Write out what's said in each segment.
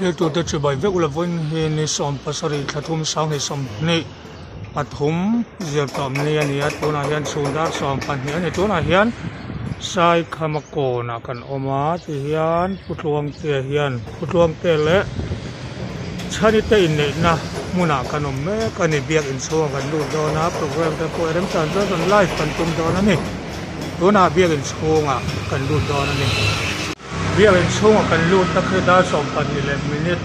Thiltute chibai vek ula vawiin hi ni 70 thla thum sanghnih 20 pathum zir tawm ni a ni a tunah hian chhun dar 12 a ni tunah hian Saikhama kawnah kan awm a tihian Pu Tluangtea hian Pu Tluangtea leh Chhani te inneihna hmunah kan awm mek a ni biak inchhungah kan lut dawn a program te pawh remchan chuan rawn live kan tum dawn a ni tunah biak inchhungah kan lut dawn a ni. Biak inchhungah kan lut na khi dar 12 leh minute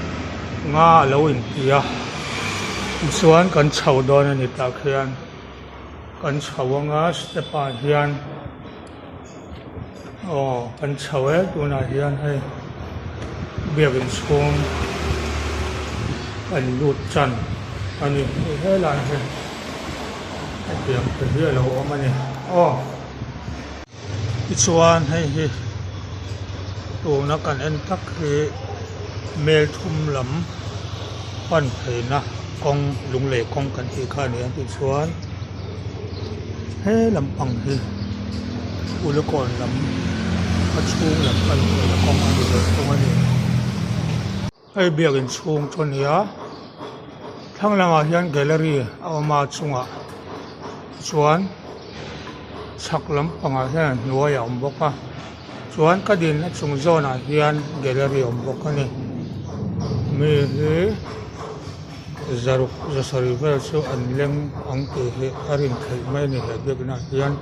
nga a lo inti a tichuan kan chho dawn a ni tah khian kan chho anga step ah hian aw kan chho e tunah hian hei biak inchhung kan lut tan a ni hei helai hi hetiang te hi a lo awm a ni aw. Tichuan hei hi tuna kan en tak hi mel thum lam pan pheina kawng lunglei kawng kan tih kha a ni a tichuan he lampang hi Ulikawn lam a chhung lam pan pheina kawng a ni ve thung a ni. Hei biakin chhung chu a ni a thlang lamah hian gallery a awm a chungah chuan chhak lampangah hian a hnuai a awm bawk a chuan ka dinna chung zawnah hian gallery a awm bawk a ni mi hi zaruk zasarih vel chu an leng ang tih hi a rin theih mai a ni he biakinah hian.